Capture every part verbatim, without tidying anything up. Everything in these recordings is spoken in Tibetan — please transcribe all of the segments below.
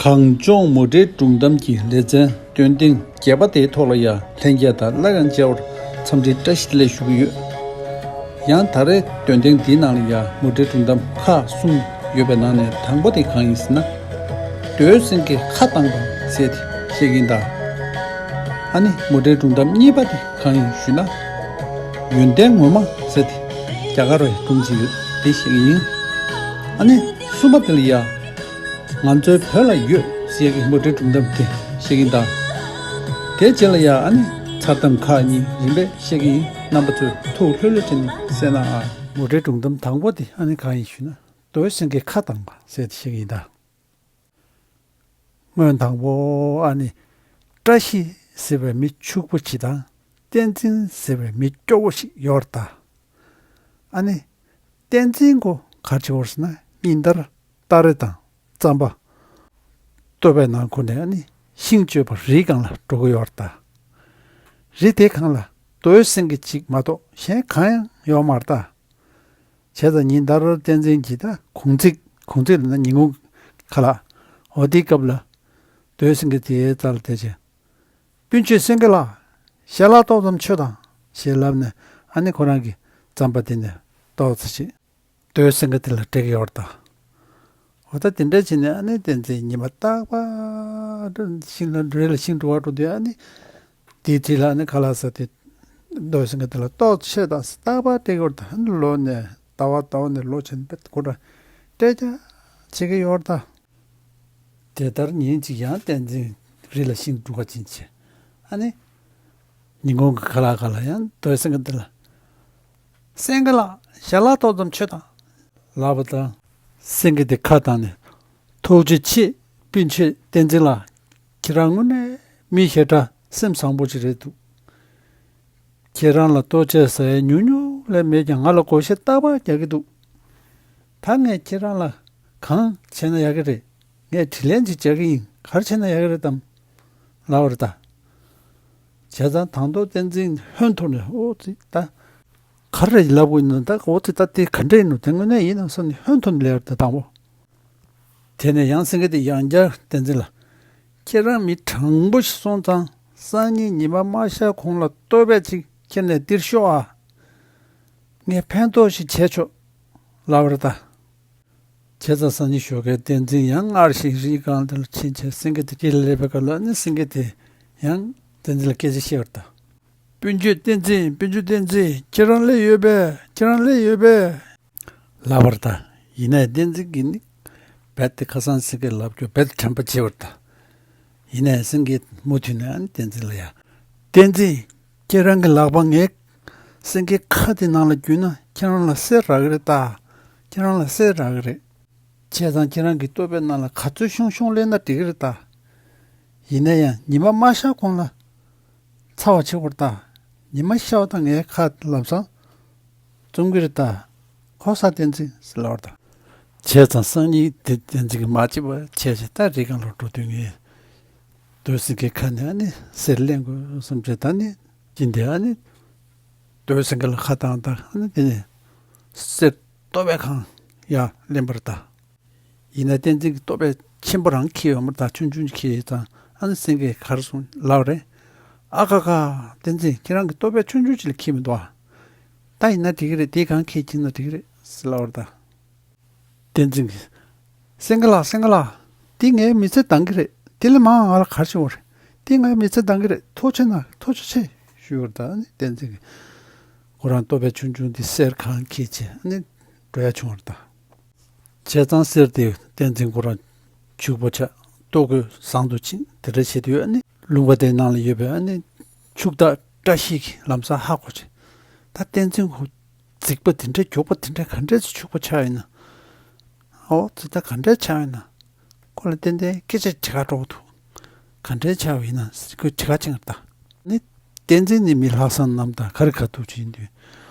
གངས་ལྗོངས་མུ་འབྲེལ་སྒྲུང་གཏམ་གྱི་ལེ་ཚན་སྟོན་ཐེངས་བརྒྱད་པ་དེའི་ཐོག་ལ་ཡང་ལྷན་རྒྱས་དང་སླར་ཡང་མཇལ་བར་འཚམས་འདྲི་བཀྲ་ཤིས་བདེ་ལེགས་ཞུ་གི་ཡོད། ཡང་ད་རེས་སྟོན་ཐེངས་འདིའི་ནང་ལ་ཡང་མུ་འབྲེལ་སྒྲུང་གཏམ་ཁག་གསུམ་ཡོད་པའི་ནང་ནས་དང་པོ་དེ་གང་ཡིན་ཟེར་ན། རྡོའི་སེང་གེས་ཁ་བཏང་བ་ཟེར་དེ་བཤད་ཀྱི་ཡིན་ད། ཨ་ནི་མུ་འབྲེལ་སྒྲུང་གཏམ་གཉིས་པ་དེ་གང་ཡིན་ཞུས་ན། ཡོན་ཏན་ངོ་མ་ཟེར་དེ་རྒྱ་གར་བའི་སྒྲུང་ཅིག་ཡོད་དེ་བཤད་ཀྱི་ཡིན། ཨ་ནི་གསུམ་པ་དེ་ལ་ཡང་། ང་ཚོའི་བོད་ལ་ཡོད་ཟེར་གྱི་མུ་འབྲེལ་སྒྲུང་གཏམ་དེ་བཤད་ཀྱི་ཡིན་ད། དེའི་རྗེས་ལ་ཡང་ཨ་ནི་མཚར་གཏམ་ཁག་གཉིས་རིམ་པས་བཤད་ཀྱི་ཡིན། རྣམ་པ་ཚོས་ཐུགས་ལྷོད་ལྷོད་བྱས་ནས་གསན་ན་ཨ། མུ་འབྲེལ་སྒྲུང་གཏམ་དང་པོ་དེ་ཨ་ནི་གང་ཡིན་ཞུས་ན། རྡོའི་སེང་གེས་ཁ་བཏང་བ་ཟེར་དེ་བཤད་ཀྱི་ཡིན་ད། སྔོན་དང་པོ་ཨ་ནི་བཀྲ་ཤིས་ཟེར་བའི་མི་ཕྱུག་པོ་ཅིག་དང་བསྟན་འཛིན་ཟེར་བའི་མི་སྐྱོ་བོ་ཞིག་ཡོད་རེད་ད། ཨ་ནི་བསྟན་འཛིན་ཁོ་ག་རེ་བྱེད་ཀྱི་ཡོད་རེད་ཟེར་ན། ཉིན་ལྟར་སྟ་རེ་དང་རྩམ་པ་ལྟོ་ཕད་ནང་ཁུར་ནས་ཨ་ནི་ཤིང་གཅོད་པར་རིའི་སྒང་ལ་འགྲོ་གི་ཡོད་རེད་ད། རི་དེའི་སྒང་ལ་རྡོའི་སེང་གེ་གཅིག་མ་གཏོགས་གཞན་གང་ཡང་ཡོད་མ་རེད་ད། བྱས་ཙང་ཉིན་ལྟར་བསྟན་འཛིན་གྱིས་ད་གུང་ཚིགས། གུང་ཚིགས་ལབ་ན་ཉིན་གུང་ཁ་ལག་འོ་དེའི་སྐབས་ལ་རྡོའི་སེང་གེ་དེའི་རྩ་ལ་བསྡད་བྱས། སྤུན་མཆེད་སེང་གེ་ལགས། ཞལ་ལག་ཏོག་ཙམ་མཆོད་དང་ཞེས་ལབ་ནས་ཨ་ནི་ཁོ་རང་གི་རྩམ་པ་དེ་ནས་ཏོག་ཙམ་ཞིག་རྡོའི་སེང་གེ་དེ་ལ་སྤྲད་ཀྱི་ཡོད་རེད་ད། འོ་ད་དེ་འདྲ་བྱས་ནས་ཨ་ནི་བསྟན་འཛིན་ཉི་མ་རྟག་པར་ཤིང་ལ་རི་ལ་ཤིང་འགྲོ་བར་འགྲོ་དུས་ཨ་ནི། དེའི་དུས་ལ་ནི་ཁ་ལག་ཟ་དེ་རྡོའི་སེང་གེ་དེ་ལ་ཏོག་ཙམ་མཆོད་དང་། རྟག་པར་སྤྲད་ཀྱི་ཡོད་རེད་ད། ལོ་ནས་ཟླ་བ་ཟླ་བ་ནས་ལོ་བྱས་ནས་དཔེ་ཁོ་རང་སྤྲད་རྒྱུ་བྱེད་ཀྱི་ཡོད་རེད་ད། དེ་ལྟར་ཉིན་གཅིག་ཡང་བསྟན་འཛིན་རི་ལ་ཤིང་སྒྲུག་ག་ཕྱིན་བྱས། ཨ་ནི་ཉིན་གུང་གི་ཁ་ལག་སྒང་ལ་ཡང་རྡོའི་སེང་གེ་དེ་ལ། སེང་གེ་ལགས། ཞལ་ལག་ཏོག་ཙམ་མཆོད་དང་། ལབ་པ་དང་། སེང་གེ་དེ་ཁ་བཏང་ནས། ཐུགས་རྗེ་ཆེ། སྤུན་མཆེད་བསྟན་འཛིན་ལགས། ཁྱེད་རང་དངོས་གནས་མི་ཞེ་དྲག་སེམས་བཟང་པོ་ཅིག་རེད་འདུག་ཁྱེད་རང་ལ་ལྟོ་ཆས་ཟ་ཡས་ཉུང་ཉུང་ལས་མེད་ཀྱང་ང་ལ་བགོ་བཤའ་རྟག་པར་རྒྱག་གི་འདུག་ད་ངས་ཁྱེད་རང་ལ་གང་བྱས་ན་ཡག་གི་རེད། ངས་དྲིན་ལན་ཅིག་འཇལ་གི་ཡིན། ག་རེ་བྱས་ན་ཡག་གི་རེད་དམ། ལབ་པ་རེད་ད། བྱས་ཙང་དང་ཐོག་བསྟན་འཛིན་ཧོན་ཐོར་ནས། ཨོ་ཙི་ད། ག་རེ་ལབ་དགོས་ཡིན་ན་ད། ཨོ་ཙི་ད་དེ་ག་འདྲ་ཡིན་ནོ། དེ་དངོས་གནས་ཡིན་ནམ་བསམ་ནས་ཧོན་ཐོར་ནས་ལབ་པ་རེད་ད་དང་པོ། དེ་ནས་ཡང་སེང་གེ་དེ་ཡང་བསྐྱར་བསྟན་འཛིན་ལ། ཁྱེད་རང་མི་དྲང་པོ་ཞིག་སོང་ཙང་སང་ཉིན་ཉི་མ་མ་ཤར་གོང་ལ་ལྟོ་ཕད་ཅིག་ཁྱེར་ནས་འདིར་ཤོག་ཨ། ངས་ཕན་ཐོགས་ཤིག་བྱས་ཆོག་ལབ་པ་རེད་ད། བྱས་ཙང་སང་ཉིན་ཞོགས་ཀས་བསྟན་འཛིན་ཡང་སྔར་བཞིན་རིའི་སྒང་དེ་ལ་ཕྱིན་བྱས་སེང་གེ་དེ་དཀྱིལ་ལ་སླེབས་པའི་སྐབས་ལ་ནི་སེང་གེ་དེ་ཡང་བསྟན་འཛིན་ལ་སྐད་ཆ་བཤད་པ་རེད་ད། སྤུན་མཆེད་བསྟན་འཛིན། སྤུན་མཆེད་བསྟན་འཛིན། ཁྱེད་རང་སླེབས་ཡོད་པས། ཁྱེད་རང་སླེབས་ཡོད་པས། ལབ་པ་རེད་ད། ཡིན་ནའི་བསྟན་འཛིན་གྱིས་ནི་རྦད་དེ་ཁ་སང་སེང་གེས་ལབ་རྒྱུ་རྦད་དེ་དྲན་པ་བརྗེད་པ་རེད་ད། ཡིན་ནའི་སེང་གེས་མུ་མཐུད་ནས་ཨ་ནི་བསྟན་འཛིན་ལ་ཡ། བསྟན་འཛིན། ཁྱེད་རང་གི་ལག་པ་ངའི་སེང་གེའི་ཁ་དེ་ནང་ལ་བརྒྱུས་ན་ཁྱེད་རང་ལ་གསེར་རག་གི་རེད་ད། ཁྱེད་རང་ལ་གསེར་རག་གི་རེད། བྱས་ཙང་ཁྱེད་རང་གི་ལྟོ་ཕད་ནང་ལ་ག་ཚོད་ཤོང་ཤོང་སླེབས་ན་འགྲིག་གི་རེད་ད། ཡིན་ན་ཡང་ཉི་མ་མ་ཤར་གོང་ལ་ཚ་བ་ཆེ་བོ་རེད་ད། ཉི་མ་ཤར་བ་དང་ངའི་ཁ་ལམ་སང་བཙུམ་གི་རེད་ད། གོ་ས་བསྟན་འཛིན་ཟེར་ལབ་པ་རེད་ད། བྱས་ཙང་སང་ཉིན་དེ་བསྟན་འཛིན་གྱིས་མ་བརྗེད་པ་བྱས་བྱས་ད་རི་སྒང་ལ་འགྲོ་དུས་ངས་རྡོའི་སེང་གེའི་ཁ་ནས་ཨ་ནི་གསེར་ལེན་དགོས་བསམ་བྱས། ད་ནི་ཅི་འདི་ཨ་ནི་རྡོའི་སེང་གེ་ལ་ཁ་བཏང་དང་ཨ་ནི་དེ་ནས་གསེར་ལྟོ་ཕད་གང་ཡར་ལེན་པ་རེད་ད། ཡིན་ན་བསྟན་འཛིན་གྱིས་ལྟོ་ཕད་ཆེན་པོ་རང་འཁྱེར་ཡོད་མ་རེད་ད། ཆུང་ཆུང་ཅིག་འཁྱེར་ཡོད་ཙང་ཨ་ནི་སེང་གེས་ག་རེ་གསུངས་ལབ་རེད། ཨ་ཁ་ཁ། བསྟན་འཛིན་ཁྱེད་རང་གིས་ལྟོ་ཕད་ཆུང་ཆུང་ཅིག་ལས་འཁྱེར་མི་འདུག་ཨ། ད་ཡིན་ན་འགྲིག་གི་རེད། དེ་གང་འཁྱེར་ཁྱེར་ན་འགྲིག་གི་རེད་ཟེར་ལབ་རེད་ད། བསྟན་འཛིན་གྱིས། སེང་གེ་ལགས། སེང་གེ་ལགས། འདི་ངའི་མི་ཚེ་འདང་གི་རེད། དེ་ལས་མང་ང་ལ་ག་རེ་བྱེད་དགོས་རེད། འདི་ངའི་མི་ཚེ་འདང་གི་རེད། ཐུགས་རྗེ་གནང་། ཐུགས་རྗེ་ཆེ་ཞུས་པ་རེད་ད། ཨ་ནི་བསྟན་འཛིན་གྱིས་ཁོ་རང་ལྟོ་ཕད་ཆུང་ཆུང་འདི་གསེར་གང་འཁྱེར་བྱས་ཨ་ནི་འགྲོ་ཡ་བྱུང་བ་རེད་ད། བྱས་ཙང་གསེར་དེ་བསྟན་འཛིན་ཁོ་རང་ཕྱུག་པོ་ཆགས། ལྟོ་གོས་བཟང་དུ་ཕྱིན། དེ་འདྲ་བྱེད་དུས་ཨ་ནི་ལུང་པ་དེའི་ནང་ལ་ཡོད་པའི་ཨ་ནི་ཕྱུག་བདག་བཀྲ་ཤིས་ཀྱིས་ལམ་སང་ཧ་གོ་བྱས། ད་བསྟན་འཛིན་ཁོ་རྫིག་པ་དེ་འདྲ། མགྱོགས་པོ་དེ་འདྲ་ག་འདྲས་སེ་ཕྱུག་པོ་ཆགས་ཡིན་ན། ཨོ་ཙི་ད་ག་འདྲས་ཆགས་ཡིན་ན། ཁོ་ལ་ཏན་ཏན་སྐད་ཆ་དྲི་ག་འགྲོ་གི་འདུག་ག་འདྲས་ཆགས་པ་ཡིན་ན་ཟེར་ཁོས་དྲི་ག་ཕྱིན་པ་རེད་ད། ནི་བསྟན་འཛིན་ནི་མི་ལྷག་བསམ་རྣམ་དག་ག་རེ་ག་ཐུག་ཅིག་ཡིན་དུས།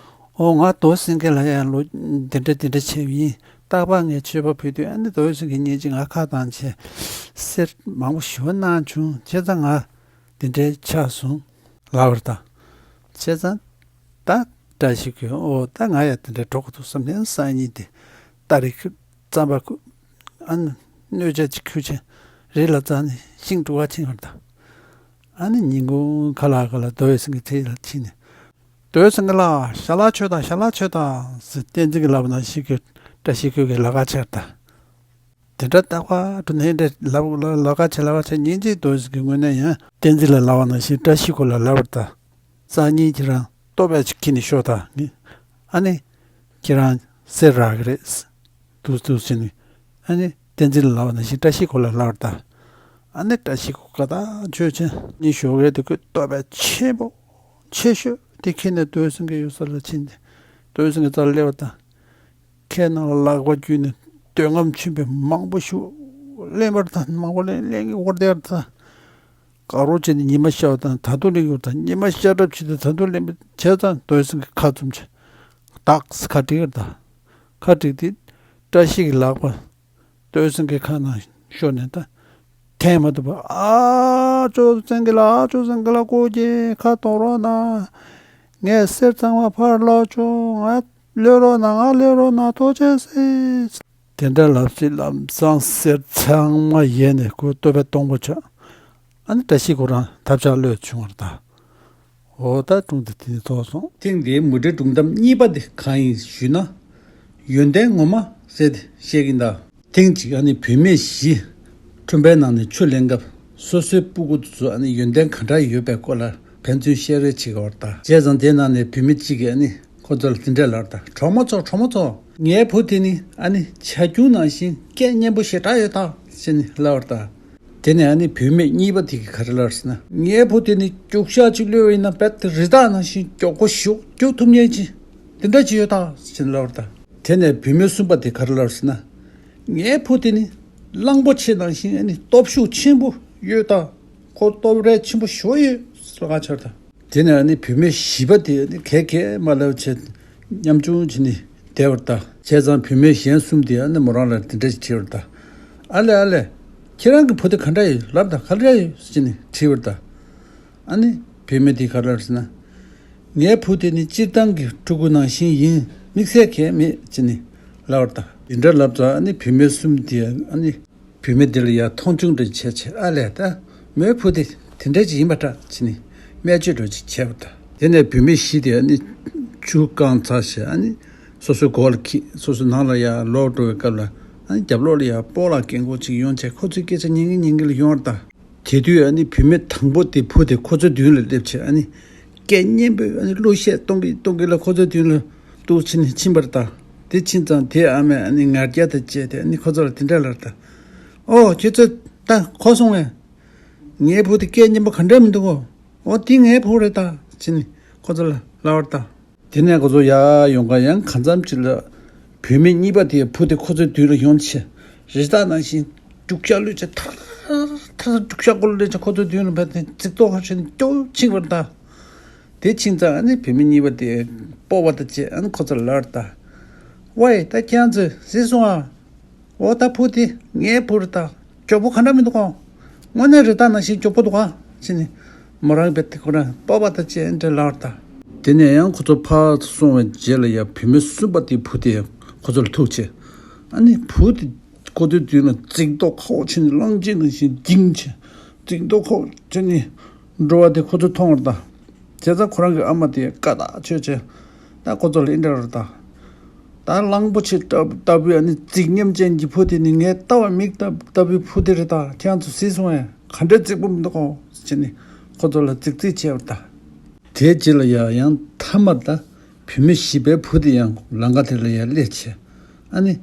ཨོ་ང་རྡོ་སེང་གེ་ལ་ཡ་ལོ་འདི་འདྲ་འདི་འདྲ་བྱས་པ་ཡིན། རྟག་པར་ངས་མཆོད་པ་ཕུལ་དུས་ཨ་ནི་རྡོ་སེང་གེ་ཉིན་གཅིག་ང་ཁ་བཏང་བྱས་གསེར་མང་པོ་ཞེ་པོ་གནང་བྱུང་། བྱས་ཙང་ང་འདི་འདྲའི་ཆགས་སོང་ལབ་པ་རེད་ད། བྱས་ཙང་ད་བཀྲ་ཤིས་ཀྱིས་ཨོ་ད་ང་ཡང་དེ་འདྲ་འགྲོ་གི་འདུག་བསམ་ནས་སང་ཉིན་དེ་སྟ་རེ་ཁུ་རྩམ་པ་ཁུ་ཨ་ནི་སྣོད་ཆས་ཅིག་ཁུར་བྱས་ རི་ལ་འཛེགས་ནས་ཤིང་སྒྲུག་ག་ཕྱིན་པ་རེད་ད། ཨ་ནི་ཉིན་གུང་ཁ་ལག་ཁ་ལ་རྡོ་ཡི་སེང་གེ་ཚེ་ལ་ཕྱིན་ནས། རྡོ་ཡི་སེང་གེ་ལགས། ཞལ་ལག་མཆོད་དང་། ཞལ་ལག་མཆོད་དང་ཟེར་བསྟན་འཛིན་གྱིས་ལབ་པ་ནང་བཞིན་གྱི་བཀྲ་ཤིས་ཁོ་གིས་ལབ་ག་བྱས་པ་རེད་ད། དེ་འདྲ་རྟག་པར་དུ་ནས་འདྲ་ལབ་ལབ་ག་བྱས་ལབ་ག་བྱས། ཉིན་གཅིག་རྡོ་ཡི་སེང་གེ་དངོས་གནས་ཡང་བསྟན་འཛིན་ལ་ལབ་པ་ནང་བཞིན་བཀྲ་ཤིས་ཁོ་ལ་ལབ་པ་རེད་ད། སང་ཉིན་ཁྱེད་རང་ལྟོ་ཕད་ཅིག་འཁྱེར་ནས་ཤོག་ད། ངས་ཨ་ནི་ཁྱེད་རང་གསེར་རག་གི་རེད། འདུག་འདུག་ཟེར་ནས། ཨ་ནི་བསྟན་འཛིན་ལ་ལབ་པ་ནང་བཞིན་བཀྲ་ཤིས་ཁོ་ལ་ལབ་པ་རེད་ད། ཨ་ནི་བཀྲ་ཤིས་ཁོ་དགའ་ཐག་ཆོད་བྱས། ཉིན་ཞོགས་ཀས་དེ་ཁོས་ལྟོ་ཕད་ཆེན་པོ་ཆེ་ཤོས་དེ་འཁྱེར་ནས་རྡོ་ཡི་སེང་གེ་ཡོད་ས་ལ་ཕྱིན་ཏེ། རྡོ་ཡི་སེང་གེ་རྩ་ལ་སླེབས་པ་དང་། ཁའི་ནང་ལ་ལག་པ་བརྒྱུས་ནས་འདོད་རྔམ་ཆེན་པོས་མང་པོ་ཞིག་ལེན་པ་རེད་ད། མང་པོ་ལེན་ལེན་གྱི་འོར་བསྡད་པ་རེད་ད། དགའ་རོགས་བྱས་ནས་ཉི་མ་ཤར་བ་དང་། ད་དུང་ལེན་གྱི་འོར་ད། ཉི་མ་ཤར་གྲབས་བྱས་ཏེ་ད་དུང་ལེན་པ་བྱས་ཙང་། རྡོ་ཡི་སེང་གེ་ཁ་བཙུམས་བྱས། ཏག་ཁ་བསྒྲིགས་པ་རེད་ད། ཁ་བསྒྲིགས་དེ་བཀྲ་ཤིས་ཀྱི་ལག་པ་རྡོ་ཡི་སེང་གེ་ཁ་ནང་ཤོར་ནས་ད། འཐེན་མ་ཐུབ་པ། ཨ་ཅོ་སེང་གེ་ལགས། ཨ་ཅོ་སེང་གེ་ལགས། སྐུ་མཁྱེན་ཁ་གཏོང་རོགས་གནང་། ངས་གསེར་ཚང་མ་ཕར་སློག་བྱུང་། ང་གློད་རོགས་གནང་། ང་གློད་རོགས་གནང་། ཐུགས་རྗེ་ཆེ། དེ་འདྲ་ལབ་ཚེ་ལམ་སང་གསེར་ཚང་མ་ཡལ་ནས་ཁོ་ལྟོ་ཕད་སྟོང་པ་ཆགས། ཨ་ནི་བཀྲ་ཤིས་ཁོ་རང་ཐབས་ཆག་ལོས་བྱུང་བ་རེད་ད། འོ་ད་སྒྲུང་དེ་དེ་ནས་ཐོགས་སོང་། ཐེངས་འདིའི་མུ་འབྲེལ་སྒྲུང་གཏམ་གཉིས་པ་དེ་གང་ཡིན་ཞུས་ན། ཡོན་ཏན་ངོ་མ་ཟེར་ཏེ་བཤད་ཀྱིན་གདའ། ཐེངས་གཅིག་ཨ་ནི་བུད་མེད་བཞི་ཁྲོན་པའི་ནང་ནས་ཆུ་ལེན་སྐབས། སོ་སོའི་སྤུ་གུ་དེ་ཚོ་ཨ་ནི་ཡོན་ཏན་ག་འདྲ་ཡོད་པའི་སྐོར་ལ་ཕན་ཚུན་བཤད་རེས་བྱེད་ཀྱི་ཡོད་རེད་ད། བྱས་ཙང་དེའི་ནང་ནས་བུད་མེད་གཅིག་གིས་ཨ་ནི་ཁོ་ཚོ་ལ་དེ་འདྲ་ལབ་རེད་ད། གྲོགས་མོ་ཚོ། གྲོགས་མོ་ཚོ། ངའི་བུ་དེ་ནི་ཨ་ནི་བྱ་ཁྱུང་ནང་བཞིན་སྐད་སྙན་པོ་ཞེ་དྲག་ཡོད་ད་ཟེར་ནས་ལབ་པ་རེད་ད། དེ་ནས་ཨ་ནི་བུད་མེད་གཉིས་པ་དེ་གིས་ག་རེ་ལབ་ཟེར་ན། ངའི་བུ་དེ་ནི་རྒྱུག་ཤར་ཅིག་གློད་པ་ཡིན་ན་རྦད་དེ་རི་དྭགས་ནང་བཞིན་མགྱོགས་པོ་ཞེ་པོ་རྒྱུག་ཐུབ་མཁན་ཅིག་དེ་འདྲ་ཅིག་ཡོད་ད་ཟེར་ནས་ལབ་པ་རེད་ད། དེ་ནས་བུད་མེད་གསུམ་པ་དེས་ག་རེ་ལབ་ཟེར་ན། ངའི་བུ་དེ་ནི་གླང་པོ་ཆེ་ནང་བཞིན་ཨ་ནི་སྟོབས་ཤུགས་ཆེན་པོ་ཡོད་ད། ཁོ་སྟོབས་རལ་ཆེན་པོ་ཞེ་པོ་ཡོད་ཟེར་ལབ་ཀྱི་ཡོད་རེད་ད། དེ་ནས་ཨ་ནི་བུད་མེད་བཞི་པ་དེ་ནི་གད་གད་མ་ལབ་བྱས་ཉམ་ཆུང་བྱས་ནས་བསྡད་པ་རེད་ད། བྱས་ཙང་བུད་མེད་གཞན་གསུམ་དེས་ཨ་ནི་མོ་རང་ལ་དེ་འདྲ་ཞིག་དྲིས་པ་རེད་ད། ཨ་ལེ་ཨ་ལེ། ཁྱེད་རང་གི་བུ་དེ་ག་འདྲ་ཡོད་ལབ་ད། ག་འདྲ་ཡོད་ཟེར་ནས་དྲིས་པ་རེད་ད། ཨ་ནི་བུད་མེད་དེས་ག་རེ་ལབ་ཟེར་ན། ངའི་བུ་དེ་ནི་སྤྱིར་བཏང་གི་ཕྲུ་གུ་ནང་བཞིན་ཡིན། དམིགས་བསལ་གང་ཡང་མེད་ཟེར་ནས་ལབ་པ་རེད་ད། དེ་འདྲ་ལབ་ཙང་ཨ་ནི་བུད་མེད་གསུམ་དེས་ཨ་ནི། བུད་མེད་དེ་ལ་ཡང་མཐོང་ཆུང་འདྲ་བྱས་བྱས། ཨ་ལས་ད། མོའི་བུ་དེ་དེ་འདྲ་ཅིག་ཡིན་པ་འདྲ་བྱས་ནས་སྨད་བརྗོད་འདྲ་ཅིག་བྱས་པ་དང་། དེ་ནས་བུད་མེད་བཞི་དེ་ཨ་ནི་ཆུ་བཀང་ཚར་བྱས་ཨ་ནི་སོ་སོའི་སྒོ་ལ་འཁྱིལ། སོ་སོའི་ནང་ལ་ཡར་ལོག་འགྲོ་བའི་སྐབས་ལ་ཨ་ནི་རྒྱབ་ལོགས་ལ་ཡར་སྤོ་ལགས་རྒན་གོག་ཅིག་ཡོང་བྱས་ཁོ་ཚོའི་སྐད་ཆ་ཉན་གིན་ཉན་གིན་ལ་ཡོང་བ་དང་། དེ་དུས་ཨ་ནི་བུད་མེད་དང་པོ་དེ་བུ་དེ་ཁོ་ཚོའི་མདུན་ལ་སླེབས་བྱས་ཨ་ནི་སྐད་སྙན་པོས་ཨ་ནི་གླུ་གཞས་གཏོང་གིན་གཏོང་གིན་ལ་ཁོ་ཚོའི་མདུན་ལ་འདུག་ཕྱིན་ཕྱིན་པ་རེད་ད། དེ་ཕྱིན་ཙང་དེའི་ཨ་མས་ཨ་ནི་ང་རྒྱལ་དང་བཅས་ཏེ་ཨ་ནི་ཁོ་ཚོ་ལ་དེ་འདྲ་ལབ་རེད་ད། ཨོ་ཁྱོད་ཚོ་ད་གོ་སོང་ངས། ངའི་བུ་དེ་སྐད་སྙན་པོ་ག་འདྲ་མི་འདུག་གོ། ཨོ་དེ་ངའི་བུ་རེད་ད་ཕྱིན་ཁོ་ཚོ་ལ་ལབ་རེད་ད། དེ་ནས་ཁོ་ཚོ་ཡར་ཡོང་ག་ཡང་གང་འཚམ་ཅིག་ལ་བུད་མེད་གཉིས་པ་དེའི་བུ་དེ་ཁོ་ཚོའི་མདུན་ལ་ཡོང་བྱས་རི་དྭགས་ནང་བཞིན་རྒྱུག་ཤར་གློད་བྱས་ཐར་ཐར་རྒྱུག་ཤར་སྒོ་ལ་སླེབས་བྱས་ཁོ་ཚོའི་མདུན་ལ་བབས་ཏེ་རྫིག་མདོག་ཁ་བྱས་ནས་སྐྱོ་ཕྱིན་པ་རེད་ད། དེ་ཕྱིན་ཙང་ཨ་ནི་བུད་མེད་གཉིས་པ་དེས་སྤོབས་པ་དང་བཅས་ཨ་ནི་ཁོ་ཚོ་ལ་ལབ་རེད་ད། ཝེ་ད་ཁྱེད་རང་ཚོས་གཟིགས་སོང་ཨ། འོ་ད་བུ་དེ་ངའི་བུ་རེད་ད། མགྱོགས་པོ་ག་འདྲ་མི་འདུག་གོ། དངོས་གནས་རི་དྭགས་ནང་བཞིན་མགྱོགས་པོ་འདུག་ག་ཟེར་ནས་མོ་རང་གི་བུ་དེ་ཁོ་རང་སྤོབས་པ་དང་བཅས་འདྲ་ལབ་རེད་ད། དེ་ནས་ཡང་ཁོ་ཚོ་ཕར་སོང་བའི་རྗེས་ལ་ཡང་བུད་མེད་གསུམ་པ་དེའི་བུ་དེ་ཁོ་ཚོ་ལ་ཐུག་བྱས། ཨ་ནི་བུ་དེ་ཁོ་ཚོའི་མདུན་ལ་རྫིག་མདོག་ཁ་པོ་བྱས་ནས་གླང་ཆེན་ནང་བཞིན་འགྱིང་བྱས། རྫིག་མདོག་ཁ་པོ་བྱས་ནས་འགྲོ་བ་དེ་ཁོ་ཚོས་མཐོང་བ་རེད་ད། བྱས་ཙང་ཁོ་རང་གི་ཨ་མ་དེ་དགའ་ཐག་ཆོད་བྱས། ད་ཁོ་ཚོ་ལ་འདི་འདྲ་རེད་ད། ད་གླང་པོ་ཆེ་ལྟ་ལྟ་བུའི་ཨ་ནི་རྫིག་ཉམས་ཅན་གྱི་བུ་དེ་ནི་ངའི་ལྟ་བ་མིག་ལྟ་ལྟ་བུའི་བུ་དེ་རེད་ད། ཁྱེད་རང་ཚོ་གཟིགས་སོང་ངས། ག་འདྲའི་རྫིག་པོ་མི་འདུག་གོ་ཟེར་ནས་ཁོ་ཚོ་ལ་རྫིག་རྫིག་བྱས་པ་རེད་ད། དེའི་རྗེས་ལ་ཡང་ཡང་མཐའ་མར་ད་བུད་མེད་བཞི་པའི་བུ་དེ་ཡང་ལམ་ཁ་དེ་ལ་ཡར་སླེབས་བྱས། ཨ་ནི།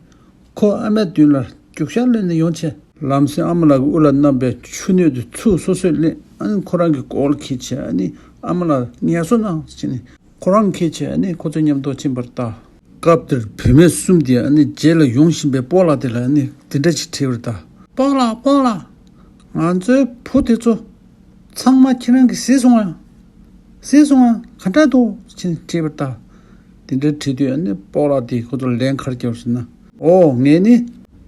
ཁོ་ཨ་མའི་མདུན་ལ་རྒྱུག་ཤར་གློད་ནས་ཡོང་བྱས། ལམ་སེང་ཨ་མ་ལགས་ཀྱིས་དབུ་ལ་བསྣམས་པའི་ཆུ་སྣོད་དེ་ཚུར་སོ་སོས་ལེན། ཨ་ནི་ཁོ་རང་གི་གོ་ལ་འཁྱེར་བྱས། ཨ་ནི་ཨ་མ་ལགས་ངལ་གསོ་གནང་ཟེར་ནས་ཁོ་རང་འཁྱེར་བྱས་ཨ་ནི་ཁོ་ཚོ་མཉམ་དུ་ཕྱིན་པ་རེད་ད། སྐབས་དེར་བུད་མེད་གསུམ་དེས་ཨ་ནི་རྗེས་ལ་ཡོང་བཞིན་པའི་སྤོ་ལགས་དེ་ལ་ཨ་ནི་འདི་འདྲ་ཞིག་དྲིས་པ་རེད་ད། སྤོ་ལགས་སྤོ་ལགས། ང་ཚོའི་བུ་དེ་ཚོ་ཚང་མ་ཁྱེད་རང་གིས་གཟིགས་སོང་ཨ། གཟིགས་སོང་ཨ། ག་འདྲ་འདུག་ཅེས་དྲིས་པ་རེད་ད། དེ་འདྲ་དྲིས་དུས་ཨ་ནི་སྤོ་ལགས་དེས་ཁོ་ཚོར་ལན་ག་རེ་བརྒྱབ་ཟེར་ན། ཨོ་ངས་ནི་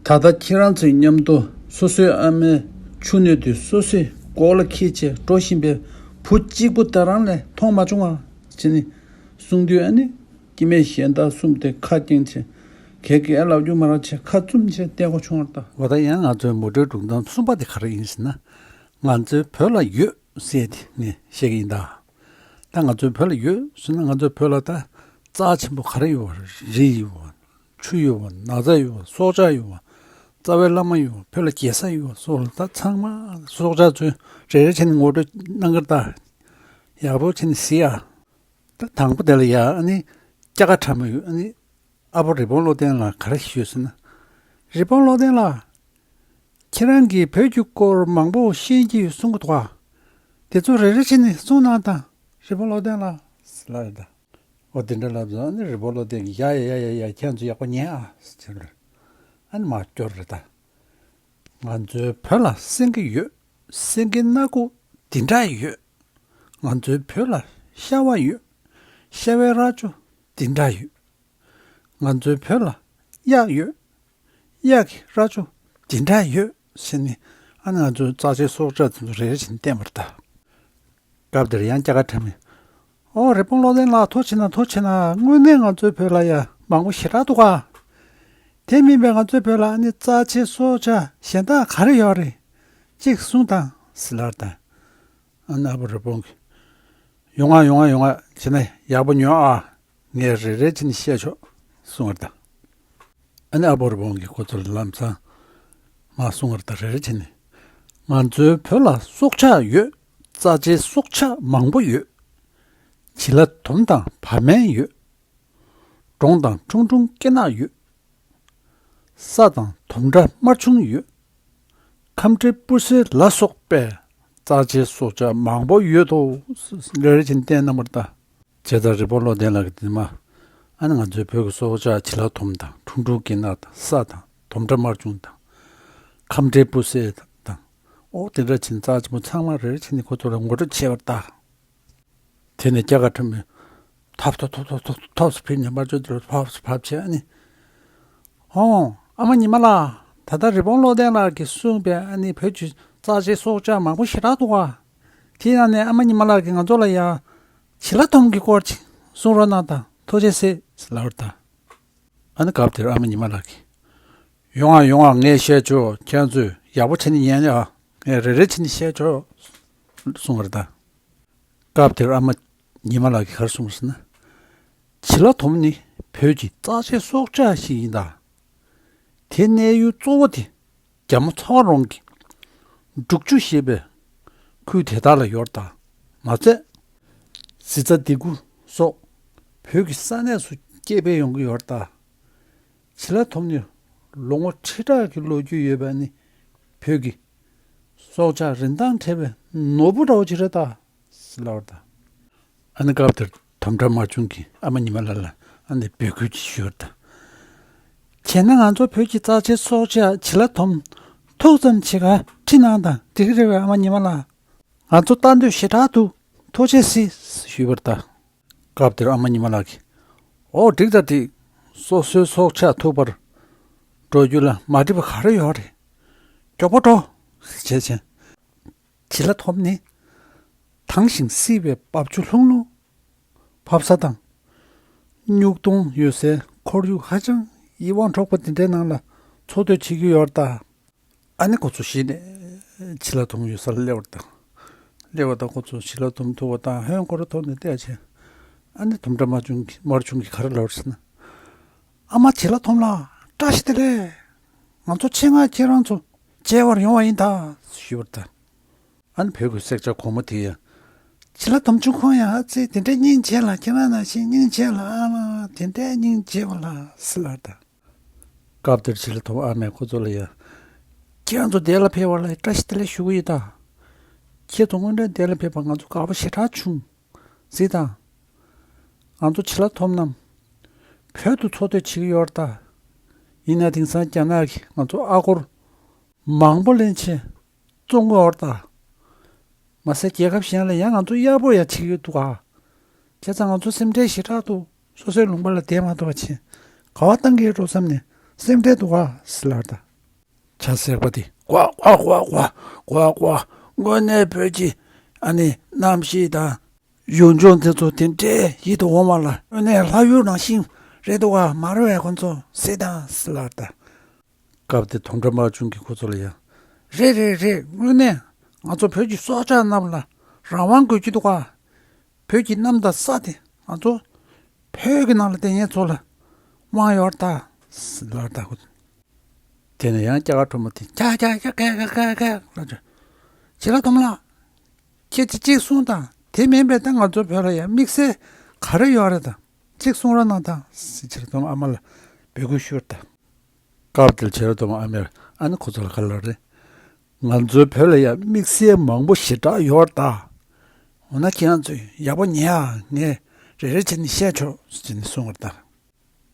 ད་ལྟ་ཁྱེད་རང་ཚོའི་མཉམ་དུ་སོ་སོའི་ཨ་མའི་ཆུ་སྣོད་དེ་སོ་སོས་གོ་ལ་འཁྱེར་བྱས་འགྲོ་བཞིན་པའི་བུ་གཅིག་པུ་དེ་རང་ལས་མཐོང་མ་བྱུང་ཨ་ཅེས་ནི་གསུངས་དུས་ཨ་ནི་སྐྱེ་དམན་གཞན་དག་གསུམ་དེ་ཁ་སྐྱེངས་བྱས། ཁྱེད་ཀྱིས་ཨེ་ལབ་རྒྱུ་མ་རེད་ཅེས་ཁ་བཙུམ་བྱས་བལྟས་དགོས་བྱུང་བ་རེད་ད། འོ་ད་ཡང་ང་ཚོའི་མུ་འབྲེལ་སྒྲུང་གཏམ་གསུམ་པ་དེ་ག་རེ་ཡིན་ཟེར་ན། ང་ཚོའི་བོད་ལ་ཡོད་ཟེར་དེ་ངས་བཤད་ཀྱི་ཡིན་ད། ད་ང་ཚོའི་བོད་ལ་ཡོད་ཟེར་ན། ང་ཚོའི་བོད་ལ་ད་རྩ་ཆེན་པོ་ག་རེ་ཡོད་པ། རི་ཡོད་པ། ཆུ་ཡོད་པ། ན་བཟའ་ཡོད་པ། སྲོག་ཆགས་ཡོད་པ། རྩ་བའི་བླ་མ་ཡོད་པ། བོད་ལ་རྒྱལ་ས་ཡོད་པ་སོགས་ལ་ད་ཚང་མ་སྲོག་ཆགས་ཚོས་རེ་རེ་བྱས་ནས་ངོ་སྤྲོད་གནང་གི་རེད་ད། ཡག་པོ་བྱས་ནས་གཟིགས་ཨ། ད་དང་པོ་དེ་ལ་ཡ་ཨ་ནི་སྐྱ་ཀ་ཁྲ་མོ་ཡོད། ཨ་ནི་ཨ་ཕོ་རི་བོང་བློ་ལྡན་ལགས་ག་རེ་ཞུས་ཟེར་ན། རི་བོང་བློ་ལྡན་ལགས། ཁྱེད་རང་གིས་བོད་ཀྱི་སྐོར་མང་པོ་ཤེས་ཀྱི་ཡོད་གསུང་གི་འདུག་ག། དེ་ཚོ་རེ་རེ་བྱས་ནས་གསུང་གནང་དང་། རི་བོང་བློ་ལྡན་ལགས་ཟེར་ལབ་རེད་ད། འོ་དེ་འདྲ་ལབ་ཙང་ཨ་ནི་རི་བོང་བློ་ལྡན་གྱིས་ཡ་ཡ་ཡ་ཡ་ཡ་ཁྱེད་ཚོ་ཡག་པོ་ཉན་ཨ་ཟེར་ལབ། ཨ་ནི་མར་སྐྱོར་རེད་ད། ང་ཚོའི་བོད་ལ་སེང་གེ་ཡོད། སེང་གེ་སྣ་ཁུག་འདི་འདྲ་ཡོད། ང་ཚོའི་བོད་ལ་ཤ་བ་ཡོད། ཤ་བའི་རྭ་ཅོ་འདི་འདྲ་ཡོད། ང་ཚོའི་བོད་ལ་གཡག་ཡོད། གཡག་གི་རྭ་ཅོ་འདི་འདྲ་ཡོད་ཟེར་ནས་ཨ་ནི་ང་ཚོའི་རྩ་ཆེའི་སྲོག་ཆགས་དེ་ཚོ་རེ་རེ་བྱས་ནས་བསྟན་པ་རེད་ད། སྐབས་དེར་ཡང་སྐྱ་ཀ་ཁྲ་མོས། ཨོ་རི་བོང་བློ་ལྡན་ལགས། ཐུགས་རྗེ་གནང་། ཐུགས་རྗེ་གནང་། དངོས་གནས་ང་ཚོའི་བོད་ལ་ཡ་མང་པོ་ཞེ་དྲག་འདུག་ག། དེ་མིན་པའི་ང་ཚོའི་བོད་ལ་ཨ་ནི་རྩ་ཆེའི་སྲོག་ཆགས་གཞན་དག་ག་རེ་ཡོད་རེད། གཅིག་གསུངས་དང་ཟེར་ལབ་རེད་ད། ཨ་ནི་ཨ་ཕོ་རི་བོང་གིས། ཡོང་ང་ཡོང་ང་ཡོང་ང་བྱས་ན་ཡག་པོ་ཉོན་ཨ། ངས་རེ་རེ་བྱས་ནས་བཤད་ཆོག་གསུངས་པ་རེད་ད། ཨ་ནི་ཨ་ཕོ་རི་བོང་གིས་ཁོ་ཚོ་ལ་ལམ་སང་མར་གསུངས་པ་རེད་ད། རེ་རེ་བྱས་ནས། ང་ཚོའི་བོད་ལ་སྲོག་ཆགས་ཡོད། རྩ་ཆེའི་སྲོག་ཆགས་མང་པོ་ཡོད། བྱི་ལ་དོམ་དང་བ་མེན་ཡོད། འབྲོང་དང་ཁྲུང་ཁྲུང་སྐེ་ནག་ཡོད། གསའ་དང་དོམ་ཁྲ་དམར་ཆུང་ཡོད། ཁམ་འབྲས་སྤུ་སེ་ལ་སོགས་པའི་རྩ་ཆེའི་སྲོག་ཆགས་མང་པོ་ཡོད་དོ། རེ་རེ་བྱས་ནས་བསྟན་གནང་བ་རེད་ད། བྱས་ཙང་རི་བོང་བློ་ལྡན་ལགས་ཀྱིས་དེ་མ། ཨ་ནི་ང་ཚོའི་བོད་ཀྱི་སྲོག་ཆགས་བྱི་ལ་དོམ་དང་ཁྲུང་ཁྲུང་སྐེ་ནག་དང་གསའ་དང་དོམ་ཁྲ་དམར་ཆུང་དང་། ཁམ་འབྲས་སྤུ་སེ་དང་། ཨོ་དེ་འདྲ་བྱས་ནས་རྩ་ཆེན་པོ་ཚང་མ་རེ་རེ་བྱས་ནས་ཁོ་ཚོ་ལ་ངོ་སྤྲོད་བྱས་པ་རེད་ད། དེ་ནས་སྐྱ་ཀ་ཁྲ་མོས་ཐོབ་ཐོབ་ཐོབ་ཐོབ་ཐོབ་ཐོབ་ཐོབ་ཕྱིན་ནས་དམར་ཕྱོགས་དེར་ཕབ་ཕབ་བྱས། ཨ་ནི། ཨོ། ཨ་མ་ཉི་མ་ལགས། ད་ལྟ་རི་བོང་བློ་ལྡན་ལགས་ཀྱིས་གསུངས་པའི་ཨ་ནི་བོད་ཀྱི་རྩ་ཆེའི་སྲོག་ཆགས་མང་པོ་ཞེ་དྲག་འདུག་ག། དེའི་ནང་ནས་ཨ་མ་ཉི་མ་ལགས་ཀྱིས་ང་ཚོ་ལ་ཡ་བྱི་ལ་དོམ་གྱི་སྐོར་ཅིག་གསུང་རོགས་གནང་དང་། ཐུགས་རྗེ་ཆེ་ཟེར་ལབ་པ་རེད་ད། ཨ་ནི་སྐབས་དེར་ཨ་མ་ཉི་མ་ལགས་ཀྱིས། ཡོང་ཨ་ཡོང་ཨ། ངས་བཤད་ཆོག། ཁྱེད་ཚོས་ཡག་པོ་བྱས་ནས་ཉན་ཨ། ངས་རེ་རེ་བྱས་ནས་བཤད་ཆོག་གསུངས་པ་རེད་ད། སྐབས་དེར་ཨ་མ་ཉི་མ་ལགས་ཀྱིས་ག་རེ་གསུངས་ཟེར་ན། བྱི་ལ་དོམ་ནི་བོད་ཀྱི་རྩ་ཆེའི་སྲོག་ཆགས་ཤིག་ཡིན་ད། དེའི་གནས་ཡུལ་གཙོ་བོ་དེ་རྒྱ་མོ་ཚ་བ་རོང་གི་འབྲུག་ཆུ་ཞེས་པའི་ཁུལ་དེ་དག་ལ་ཡོད་ད། མ་ཚད་གཟི་རྩ་ལྡེ་གུ་སོགས་བོད་ཀྱི་ས་གནས་སུ་སྐྱེ་འཕེལ་ཡོང་གི་ཡོད་ད། བྱི་ལ་དོམ་ནི་ལོ་ངོ་ཁྲི་ཕྲག་གི་ལོ་རྒྱུས་ཡོད་པ་ནི་བོད་ཀྱི་སྲོག་ཆགས་རིན་ཐང་བྲལ་བའི་ནོར་བུ་འདྲ་བོ་ཅིག་རེད་ད། ཟེར་ལབ་པ་རེད་ད། ཨ་ནི་སྐབས་དེར་དོམ་ཁྲ་དམར་ཆུང་གིས་ཨ་མ་ཉི་མ་ལགས་ལ་ཨ་ནི་འབོད་སྐུལ་ཅིག་ཞུས་པ་རེད་ད། བྱས་ན་ང་ཚོ་བོད་ཀྱི་རྩ་ཆེའི་སྲོག་ཆགས་བྱི་ལ་དོམ་ཐུགས་ཙམ་ཅིག་ག་ཁྲིད་གནང་དང་། འགྲིག་གི་རེད་པས་ཨ་མ་ཉི་མ་ལགས། ང་ཚོ་ལྟ་འདོད་ཞེ་དྲག་འདུག། ཐུགས་རྗེ་ཆེ་ཞུས་པ་རེད་ད། སྐབས་དེར་ཨ་མ་ཉི་མ་ལགས་ཀྱིས། ཨོ་འགྲིག་ད་འགྲིག། སོ་སོའི་སྲོག་ཆགས་ཐུག་པར་འགྲོ་རྒྱུ་ལ་མ་འགྲིག་པ་ག་རེ་ཡོད་རེད། མགྱོགས་པོ་འགྲོ། ཟེར་བྱས་བྱས། བྱི་ལ་དོམ་ནི་དྭངས་ཤིང་བསིལ་བའི་རྦབ་ཆུ་ལྷུང་ལྷུང་བབས་ས་དང་། སྨྱུག་དོང་ཡོད་སའི་ཁོར་ཡུག་ཧ་ཅང་ཡིད་དབང་འཕྲོག་པ་དེ་འདྲའི་ནང་ལ་འཚོ་སྡོད་བྱེད་ཀྱི་ཡོད་རེད་ད། ཨ་ནི་ཁོ་ཚོ་གཞི་ནས་བྱི་ལ་དོམ་ཡོད་སར་སླེབས་པ་དང་། སླེབས་པ་དང་ཁོ་ཚོ་བྱི་ལ་དོམ་ཐུག་པ་དང་ཧོན་སྐོར་ར་ཐོག་ནས་བལྟས་བྱས། ཨ་ནི་དོམ་ཁྲ་དམར་ཆུང་གིས་དམར་ཆུང་གིས་ག་རེ་ལབ་རེད་ཟེར་ན། ཨ་མ་བྱི་ལ་དོམ་ལགས། བཀྲ་ཤིས་བདེ་ལེགས། ང་ཚོ་ཆེད་མངགས་ཁྱེད་རང་ཚོ་མཇལ་བར་ཡོང་བ་ཡིན་ད། ཞུས་པ་རེད་ད། ཨ་ནི་བོད་ཀྱི་སྲེག་བྱ་གོང་མོ་དེ་ཡང་། བྱི་ལ་དོམ་ཆུང་ཁོང་ཡང་ཨ་ཙི་དེ་འདྲའི་སྙིང་རྗེ་ལ། ཁྱེད་རང་ནང་བཞིན་སྙིང་རྗེ་ལ་ཨ་མ་དེ་འདྲའི་སྙིང་རྗེ་བ་ལ་ཟེར་ལབ་ད། སྐབས་དེར་བྱི་ལ་དོམ་ཨ་མས་ཁོ་ཚོ་ལ་ཡ། ཁྱེད་རང་ཚོ་འདིར་ལ་ཕེབས་པ་ལ་བཀྲ་ཤིས་བདེ་ལེགས་ཞུ་གི་ཡིན་ད། ཁྱེད་ཚོ་དངོས་གནས་འདིར་ལ་ཕེབས་པ་ང་ཚོ་དགའ་པོ་ཞེ་དྲག་བྱུང་། གཟིགས་དང་། ང་ཚོ་བྱི་ལ་དོམ་རྣམས་བོད་དུ་འཚོ་སྡོད་བྱེད་ཀྱི་ཡོད་རེད་ད། ཡིན་ན་དེང་སང་རྒྱ་ནག་གིས་ང་ཚོ་ཨ་སྒོར་མང་པོ་ལེན་བྱས་བཙོང་གི་ཡོད་རེད་ད། མ་ཟད་རྒྱལ་ཁབ་གཞན་ལ་ཡང་ང་ཚོ་གཡར་པོ་ཡང་བྱེད་ཀྱི་ཡོད་འདུག་ག། བྱས་ཙང་ང་ཚོ་སེམས་ཁྲལ་ཞེ་དྲག་འདུག། སོ་སོའི་ལུང་པ་ལ་བསྡད་མ་ཐུབ་པ་བྱས་ག་པར་བཏང་གི་ཡོད་འགྲོ་བསམ་ནས་སེམས་ཁྲལ་འདུག་ག་ཟེར་ལབ་ད། བྱ་སྲེག་པ་དེ་ཀོ་ཀོ་ཀོ་ཀོ་ཀོ་ཀོ། དངོས་གནས་བོད་ཀྱི་ཨ་ནི་གནམ་གཤིས་དང་ཡུལ་ལྗོངས་དེ་ཚོ་དེ་འདྲའི་ཡིད་དུ་འོང་བ་ལ། དངོས་གནས་ལྷ་ཡུལ་ནང་བཞིན་ རེད་འདུག་ག་མ་རེད་པས་ཁོ་ཚོ་སྲིད་དང་སྲིད་ལར་ད། སྐབས་དེ་དོམ་ཁྲ་དམར་ཆུང་གིས་ཁོ་ཚོ་ལ་ཡང་། རེད་རེད་རེད། དངོས་གནས་ང་ཚོ་བོད་ཀྱི་སྲོག་ཆགས་རྣམས་ལ་རང་དབང་དགོས་ཀྱི་འདུག་ག་བོད་ཀྱི་གནམ་དང་ས་དེ་ང་ཚོ་བོད་ཀྱི་ནང་ལ་བསྡད་མཁན་ཚོ་ལ་དབང་ཡོད་རེད་ད་ལར་ད་ཁོ། དེ་ནས་ཡང་སྐྱ་ཀ་ཁྲོ་མོ་དེ་ཀྱག་ཀྱག་ཀྱག་ཀྱག་ཀྱག་ཀྱག་ལ་བྱས། བྱི་ལ་དོམ་ལགས། ཁྱེད་ཀྱིས་གཅིག་གསུངས་དང་། དེ་མིན་པའི་ད་ང་ཚོ་བོད་ལ་ཡང་དམིགས་བསལ་ག་རེ་ཡོད་རེད་དང་། གཅིག་གསུང་རོགས་གནང་དང་ཟེར་བྱི་ལ་དོམ་ཨ་མ་ལ་འབོད་སྐུལ་ཞུས་ད། སྐབས་དེར་བྱི་ལ་དོམ་ཨ་མས་ཨ་ནི་ཁོ་ཚོ་ལ་ག་ལབ་རེད། ང་ཚོའི་བོད་ལ་ཡང་དམིགས་བསལ་མང་པོ་ཞེ་དྲག་ཡོད་ད། འོ་ན་ཁྱེད་རང་ཚོས་ཡག་པོ་ཉན་ཨ། ངས་རེ་རེ་བྱས་ནས་བཤད་ཆོག་ཟེར་ནས་གསུངས་པ་རེད་ད།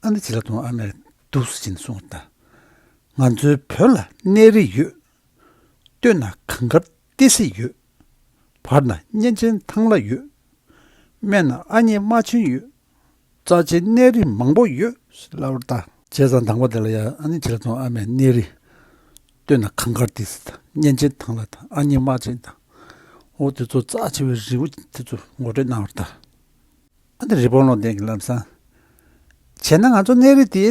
ཨ་ནི་བྱི་ལ་དོམ་ཨ་མས་འདུག་སེ་བྱས་ནས་གསུངས་པ་རེད་ད། ང་ཚོའི་བོད་ལ་གནས་རི་ཡོད། སྟོད་ན་གངས་དཀར་ཏི་སེ་ཡོད། བར་ན་གཉན་ཆེན་ཐང་ལྷ་ཡོད། སྨད་ན་ཨ་མྱེས་རྨ་ཆེན་ཡོད། རྩ་ཆེའི་གནས་རི་མང་པོ་ཡོད་ལབ་པ་རེད་ད། བྱས་ཙང་དང་པོ་དེ་ལ་ཡང་ཨ་ནི་བྱི་ལ་དོམ་ཨ་མས་གནས་རི། སྟོད་ན་གངས་དཀར་ཏི་སེ་དང་གཉན་ཆེན་ཐང་ལྷ་དང་ཨ་མྱེས་རྨ་ཆེན་དང་། འོ་དེ་ཚོ་རྩ་ཆེ་བའི་རི་བོ་དེ་ཚོ་ངོ་སྤྲོད་གནང་བ་རེད་ད། ཨ་ནི་རི་བོང་བློ་ལྡན་གྱིས་ལམ་སང་། བྱས་ན་ང་ཚོ་གནས་རི་དེ་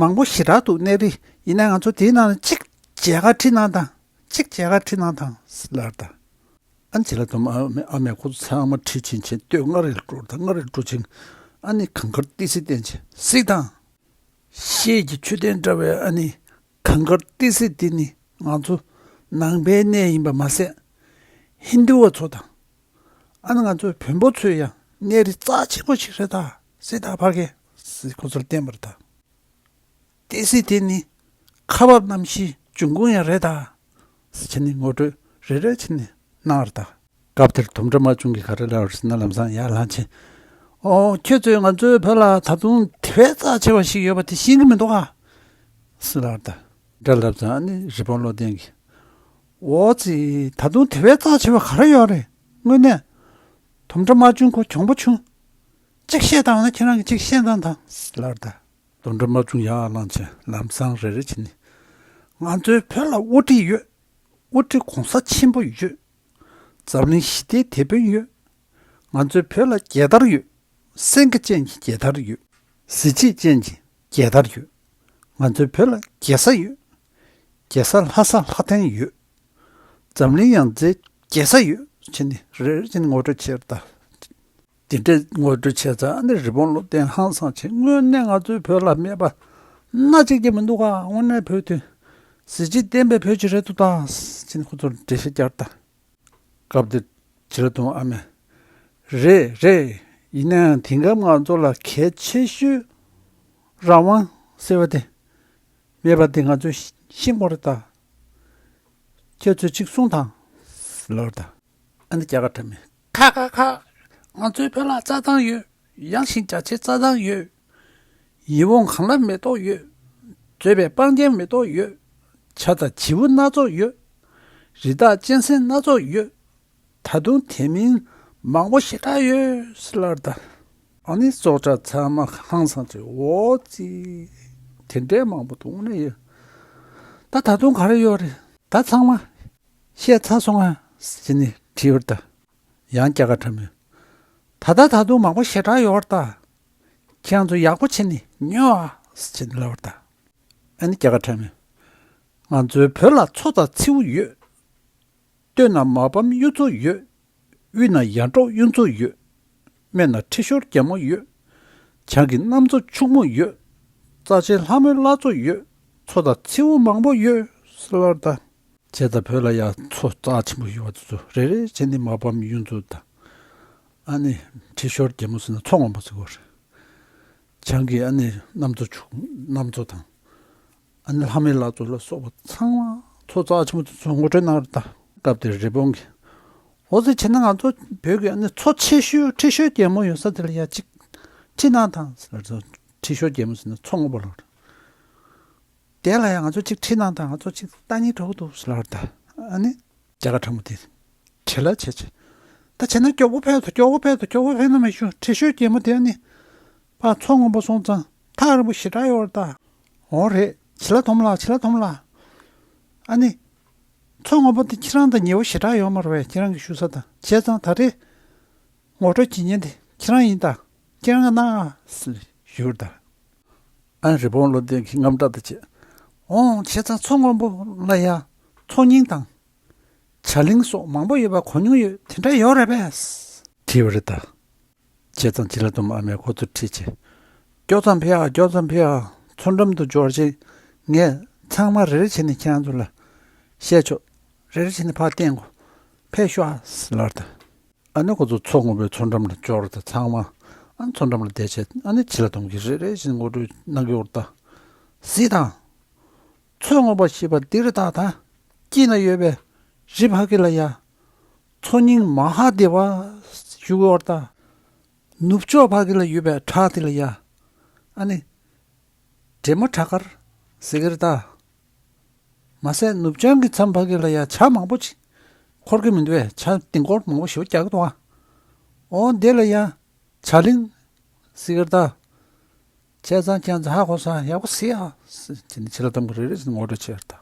མང་པོ་ཞེ་དྲག་འདུག་གནས་རི། ཡིན་ན་ང་ཚོ་དེའི་ནང་ནས་གཅིག་མཇལ་ཁ་ཁྲིད་གནང་དང་། གཅིག་མཇལ་ཁ་ཁྲིད་གནང་དང་ལབ་ད། ཨ་ནི་བྱི་ལ་དོམ་ཨ་མས་ཨ་མས་ཁོ་ཚོ་ཚང་མ་ཁྲིད་ཕྱིན་བྱས་སྟོད་མངའ་རིས་ལ་འགྲོ་དང་། མངའ་རིས་ལ་འགྲོ་ཕྱིན། ཨ་ནི་གངས་དཀར་ཏི་སེ་བསྟན་བྱས་གཟིགས་དང་། ཤེལ་གྱི་མཆོད་རྟེན་འདྲ་བའི་ཨ་ནི་གངས་དཀར་ཏི་སེ་འདི་ནི་ང་ཚོ་ནང་པའི་གནས་ཡིན་པ་མ་ཟད། ཧིན་དུ་བ་ཚོ་དང་། ཨ་ནི་ང་ཚོའི་བོན་པོ་ཚོའི་ཡང་གནས་རི་རྩ་ཆེན་པོ་ཞིག་རེད་ད་ཟེར་ད་ཕ་གིས་ཟེར་ཁོ་ཚོར་བསྟན་པ་རེད་ད། ཏི་སེ་དེ་ནི་ཁ་འབབ་རྣམ་བཞིའི་འབྱུང་ཁུངས་ཡང་རེད་ད་ཟེར་བྱས་ནས་ངོ་སྤྲོད་རེ་རེ་བྱས་ནས་གནང་བ་རེད་ད། སྐབས་དེར་དོམ་ཁྲ་དམར་ཆུང་གིས་ག་རེ་ལབ་རེད་ཟེར་ན། ལམ་སང་ཡར་ལངས་བྱས། ཨོ་ཁྱོད་ཚོས་ང་ཚོའི་བོད་ལ་ད་དུང་དེ་བས་རྩ་ཆེ་བ་ཞིག་ཡོད་པ་དེ་ཤེས་ཀྱི་མི་འདུག་ག་ཟེར་ལབ་ད། འདྲ་ལབ་ཙང་ཨ་ནི་རི་བོང་བློ་ལྡན་གྱིས། འོ་ཙི། ད་དུང་དེ་བས་རྩ་ཆེ་བ་ག་རེ་ཡོད་རེད། དངོས་གནས། དོམ་ཁྲ་དམར་ཆུང་ཁོ་གྱོང་པོ་ཆུང་། གཅིག་བཤད་དང་ན། ཁྱེད་རང་གིས་གཅིག་བཤད་དང་དང་ལབ་ད། དོམ་ཁྲ་དམར་ཆུང་ཡར་ལངས་བྱས་ལམ་སང་རེ་རེ་བྱས་ནས། ང་ཚོའི་བོད་ལ་དབུ་ཁྲིད་ཡོད། དབུ་ཁྲིད་གོང་ས་ཆེན་པོ་ཡོད། འཛམ་གླིང་ཞི་བདེའི་དེད་དཔོན་ཡོད། ང་ཚོའི་བོད་ལ་རྒྱལ་དར་ཡོད། སེང་གེ་ཅན་གྱི་རྒྱལ་དར་ཡོད། གཟི་བརྗིད་ཅན་གྱི་རྒྱལ་དར་ཡོད། ང་ཚོའི་བོད་ལ་རྒྱལ་ས་ཡོད། རྒྱལ་ས་ལྷ་ས་ལྷ་ལྡན་ཡོད། འཛམ་གླིང་ཡང་རྩེའི་རྒྱལ་ས་ཡོད་ཟེར་ནས་རེ་རེ་བྱས་ནས་ངོ་སྤྲོད་བྱས་ད། དེ་འདྲའི་ངོ་སྤྲོད་བྱས་ཙང་ཨ་ནི་རི་བོང་བློ་ལྡན་ཧང་སངས་བྱས། དངོས་གནས་ང་ཚོའི་བོད་ལ་མེད་པ་སྣ་གཅིག་ཀྱང་མི་འདུག་ག་དངོས་གནས་བོད་དེ་གཟི་བརྗིད་ལྡན་པའི་བོད་ཅིག་རེད་འདུག་ད་ཟེར་ནས་ཁོ་ཚོར་འགྲེལ་བཤད་བརྒྱབ་ད། སྐབས་དེར་བྱི་ལ་དོམ་ཨ་མས། རེད་རེད། ཡིན་ནའང་དེང་སྐབས་ང་ཚོ་ལ་གལ་ཆེ་ཤོས་རང་དབང་ཟེར་བ་དེ་མེད་པ་དེ་ང་ཚོས་ཤེས་དགོས་རེད་ད། ཁྱེད་ཚོས་གཅིག་གསུངས་དང་ལབ་ད། ཨ་ནི་སྐྱ་ཀ་ཁྲ་མོས། ཁ་ཁ་ཁ། ང་ཚོའི་བོད་ལ་རྩྭ་ཐང་ཡོད། ཡངས་ཤིང་རྒྱ་ཆེའི་རྩྭ་ཐང་ཡོད། ཡིད་འོང་གངས་ལྷ་མེ་ཏོག་ཡོད། མཛེས་པའི་སྤང་རྒྱན་མེ་ཏོག་ཡོད། བྱ་དང་བྱིའུ་སྣ་ཚོགས་ཡོད། རི་དྭགས་གཅན་གཟན་སྣ་ཚོགས་ཡོད། ད་དུང་དེ་མིན་མང་པོ་ཞེ་དྲག་ཡོད་ཟེར་ལབ་ད། ཨ་ནི་སྲོག་ཆགས་ཚང་མ་ཧང་སངས་བྱས། འོ་ཙི། དེ་འདྲའི་མང་པོ་འདུག་ནས་ཡོད། ད་ད་དུང་ག་རེ་ཡོད་རེད། ད་ཚང་མ་བཤད་ཚར་སོང་ང་ཟེར་ནས་དྲིས་པ་རེད་ད། ཡང་སྐྱ་ཀ་ཁྲ་མོས། ད་ལྟ་ད་དུང་མང་པོ་ཞེ་དྲག་ཡོད་རེད་ད། ཁྱེད་རང་ཚོ་ཡག་པོ་བྱས་ནས་ཉོན་ཨ་ཟེར་ནས་ལབ་པ་རེད་ད། ཨ་ནི་སྐྱ་ཀ་ཁྲ་མོས། ང་ཚོའི་བོད་ལ་མཚོ་དང་མཚེའུ་ཡོད། སྟོད་ན་མ་ཕམ་གཡུ་མཚོ་ཡོད། དབུས་ན་ཡར་འབྲོག་གཡུ་མཚོ་ཡོད། སྨད་ན་ཁྲི་ཤོར་རྒྱལ་མོ་ཡོད། བྱང་གི་གནམ་མཚོ་ཕྱུག་མོ་ཡོད། རྩ་ཆེའི་ལྷ་མོའི་བླ་མཚོ་ཡོད། མཚོ་དང་མཚེའུ་མང་པོ་ཡོད་ཟེར་ལབ་ད། བྱས་ཙང་བོད་ལ་ཡང་མཚོ་རྩ་ཆེན་པོ་ཡོད་པ་དེ་ཚོ་རེ་རེ་བྱས་ནས་མ་ཕམ་གཡུ་མཚོ་དང་། ཨ་ནི་ཁྲི་ཤོར་རྒྱལ་མོ་ཟེར་ན་མཚོ་སྔོན་པོ་ཟེར་གོ་རེད། བྱང་གི་ཨ་ནི་གནམ་མཚོ་ཕྱུག་གནམ་མཚོ་དང་། ཨ་ནི་ལྷ་མོའི་བླ་མཚོ་ལ་སོགས་པ་ཚང་མ་མཚོ་རྩ་ཆེན་པོ་དེ་ཚོ་ངོ་སྤྲོད་གནང་རེད་ད། སྐབས་དེར་རི་བོང་གིས། འོ་ཙི། བྱས་ན་ང་ཚོ་བོད་ཀྱི་ཨ་ནི་མཚོ་ཆེ་ཤོས་ཁྲི་ཤོར་རྒྱལ་མོ་ཡོད་ས་དེ་ལ་ཡ་གཅིག་ཁྲིད་གནང་དང་ཟེར་ལབ་ད། ཁྲི་ཤོར་རྒྱལ་མོ་ཟེར་ན་མཚོ་སྔོན་པོ་ལ། དེ་ལ་ཡང་ང་ཚོ་གཅིག་ཁྲིད་གནང་དང་། ང་ཚོ་གཅིག་ལྟ་སྙིང་བྲོ་གི་འདུག་ཟེར་ལབ་ད། ཨ་ནི་སྐྱ་ཀ་ཁྲ་མོ་དེས་བྲེལ་བ་བྱས་བྱས། ད་བྱས་ན་མགྱོགས་པོ་ཕེབས་དང་། མགྱོགས་པོ་ཕེབས་དང་། མགྱོགས་པོ་ཕེབས་ན་མི་ཞུ། ཁྲི་ཤོར་རྒྱལ་མོ་དེ་ཨ་ནི་ཕར་མཚོ་སྔོན་པོ་སོང་ཙང་ཐག་རིང་པོ་ཞེ་དྲག་ཡོད་རེད་ད། འོ་རེད། བྱི་ལ་དོམ་ལགས། བྱི་ལ་དོམ་ལགས། ཨ་ནི་མཚོ་སྔོན་པོ་དེ་ཁྱེད་རང་དང་ཉེ་བོ་ཞེ་དྲག་ཡོད་མ་རེད་པས། ཁྱེད་རང་གི་བཞུགས་ས་དང་། བྱས་ཙང་ད་རེས་ངོ་སྤྲོད་བྱེད་མཁན་དེ་ཁྱེད་རང་ཡིན་ད། ཁྱེད་རང་གིས་གནང་ཨ་ཟེར་ཞུས་པ་རེད་ད། ཨ་ནི་རི་བོང་བློ་ལྡན་གྱིས་རྔམ་སྐྲག་དེ་བྱས། འོང་བྱས་ཙང་མཚོ་སྔོན་པོ་ལ་ཡ་མཚོ་སྙིང་དང་། བྱ་གླིང་སོགས་མང་པོ་ཡོད་པ་གོ་མྱོང་ཡོད། དེ་འདྲ་ཡོད་རེད་པས། དྲིས་པ་རེད་ད། བྱས་ཙང་བྱི་ལ་དུམ་ཨ་མས་ཁོ་ཚོར་དྲིས་བྱས། མགྱོགས་ཙམ་ཕེབས་ཨ། མགྱོགས་ཙམ་ཕེབས་ཨ། མཚོ་འགྲམ་དུ་འབྱོར་རྗེས་ངས་ཚང་མ་རེ་རེ་བྱས་ནས་ཁྱེད་རང་ཚོ་ལ་བཤད་ཆོག། རེ་རེ་བྱས་ནས་ཕར་བསྟན་དགོས། ཕེབས་ཤོག་ཨ་ཟེར་ལབ་རེད་ད། ཨ་ནི་ཁོ་ཚོ་མཚོ་སྔོན་པོའི་མཚོ་འགྲམ་ལ་འབྱོར་ད་ཚང་མ། ཨ་ནི་མཚོ་འགྲམ་ལ་བསྡད་བྱས་ཨ་ནི་བྱི་ལ་དུམ་གྱིས་རེ་རེ་བཞིན་ངོ་སྤྲོད་གནང་གི་ཡོད་རེད་ད། གཟིགས་དང་། མཚོ་སྔོན་པོ་ཞེས་པ་འདི་རེད་ད། ད་དཀྱིལ་ན་ཡོད་པའི་རི་ཕ་གི་ལ་ཡ། མཚོ་སྙིང་མ་ཧཱ་དེ་བ་ཞུ་གི་ཡོད་རེད་ད། ནུབ་ཕྱོགས་ཕ་གི་ལ་ཡོད་པའི་བྲག་དེ་ལ་ཡ། ཨ་ནི། འདྲེ་མོ་བྲག་དཀར་ཟེར་གི་རེད་ད། མ་ཟད་ནུབ་བྱང་གི་མཚམས་ཕ་གི་ལ་ཡ་བྱ་མང་པོ་ཅིག་འཁོར་གི་མི་འདུག་བས། བྱ་ལྡིང་སྐོར་མང་པོ་ཞེ་པོ་རྒྱག་གི་འདུག་ཨ། འོ་འདི་ལ་ཡ་བྱ་གླིང་ཟེར་གི་རེད་ད། བྱས་ཙང་ཁྱེད་ཚོ་ཧ་གོ་ས་ཡག་པོ་གཟིགས་ཨ། ཟེར་བྱས་ནས་བྱི་ལ་དུམ་གྱིས་རེ་རེ་བཞིན་ངོ་སྤྲོད་བྱས་རེད་ད།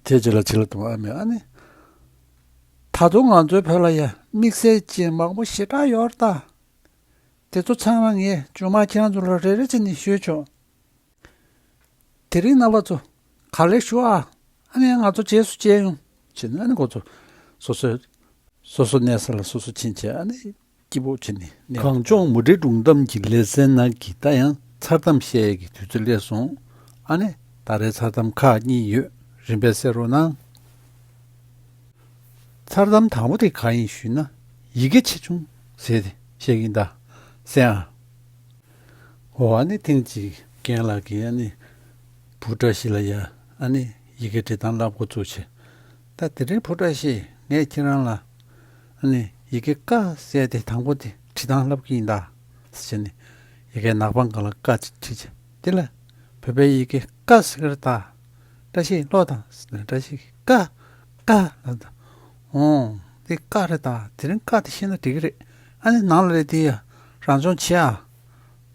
དེ་རྗེས་ལ་བྱི་ལ་དུམ་ཨ་མས་ཨ་ནི། ད་དུང་ང་ཚོའི་བོད་ལ་ཡ་དམིགས་བསལ་ཅན་མང་པོ་ཞེ་དྲག་ཡོད་རེད་ད། དེ་ཚོ་ཚང་མ་ངས་རྗེས་མ་ཁྱེད་རང་ཚོ་ལ་རེ་རེ་བྱས་ནས་ཞུས་ཆོག། དེ་རིང་རྣམ་པ་ཚོ་ག་ལེར་བཞུགས་ཨ། ཨ་ནི་ང་ཚོ་རྗེས་སུ་མཇལ་ཡོང་། བྱས་ནས་ཨ་ནི་ཁོ་ཚོ་སོ་སོའི་སོ་སོ་གནས་ས་ལ་སོ་སོ་ཕྱིན་བྱས་ཨ་ནི་སྐྱིད་པོ་བྱས་ནས་གངས་ལྗོངས་མུ་འབྲེལ་སྒྲུང་གཏམ་གྱི་ལེ་ཚན་ནང་གི་ད་ཡང་མཚར་གཏམ་བཤད་ཡས་ཀྱི་དུས་ཚོད་སླེབས་སོང་། ཨ་ནི་ད་རེས་མཚར་གཏམ་ཁག་གཉིས་ཡོད། རིམ་པས་གསན་རོགས་གནང་། མཚར་གཏམ་དང་པོ་དེ་ག་ཡིན་ཞུས་ན། ཡི་གེ་ཆེ་ཆུང་ཟེར་ཏེ་བཤད་ཀྱིན་གདའ། གསན་ཨ། འོ་ཨ་ནི་ཐེངས་གཅིག་རྒན་ལགས་ཀྱིས་ཨ་ནི་བུ་བཀྲ་ཤིས་ལ་ཡ་ཨ་ནི་ཡི་གེ་འབྲི་སྟངས་བསླབ་འགོ་བཙུགས་བྱས། ད་དེ་རིང་བུ་བཀྲ་ཤིས་ངས་ཁྱེད་རང་ལ་ཨ་ནི་ཡི་གེ་ཀ་ཟེར་ཏེ་དང་པོ་དེ་འབྲི་སྟངས་བསླབ་ཀྱི་ཡིན་ད་ཟེར་བྱས་ནས་ཡི་གེ་ནག་པང་སྒང་ལ་ཀ་ཅིག་བྲིས་བྱས་དེ་ལ་བོད་པའི་ཡི་གེ་ཀ་ཟེར་གི་རེད་ད། བཀྲ་ཤིས་ཀློག་དང་ཟེར་ནས་བཀྲ་ཤིས་ཀྱིས་ཀ་ཀ་ལབ་ད། འོང་། འདི་ཀ་རེད་ད། དེ་རིང་ཀ་དེ་ཤེས་ན་འགྲིག་གི་རེད། ཨ་ནི་ནང་ལ་སླེབས་དུས་ཡ་རང་སྦྱོང་བྱེད་ཨ།